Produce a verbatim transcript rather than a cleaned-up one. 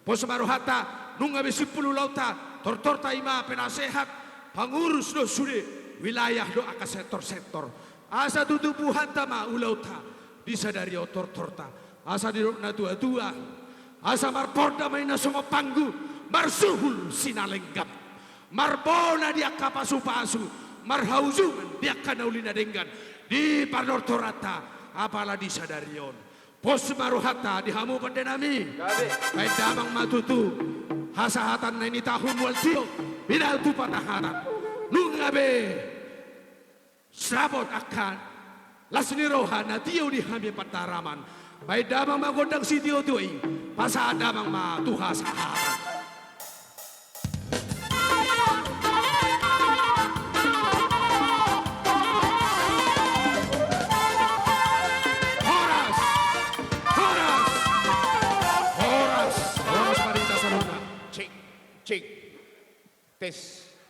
Pos ma rohanta, nunga be simpul ulaonta, tortorta i ma penasehat, pangurus do sude, wilayah do angka sektor-sektor. Asa tutu buhanta ma ulaonta, di sadari on tortorta. Asa didok na tua-tua, asa marporda ma inna songon panggu, marsuhul sinalenggam. Marbona di angka pasu-pasu, marhaujungan di angka na uli na denggan, di partortoranta, apala di sadari on. Pos ma rohanta di hamu pandenami. Gabe. Baen damang ma tutu hasahatan na nitahu mual tio, pinal tu patahatan. Nunga be sapot angka las ni roha na tio di hami pandaraman. Baen damang ma gondang sitio-tio i, pasahat damang ma tu hasahatan. Horas! Horas! Horas! Horas ma di hita saluhutna. Cek, cek. Tes.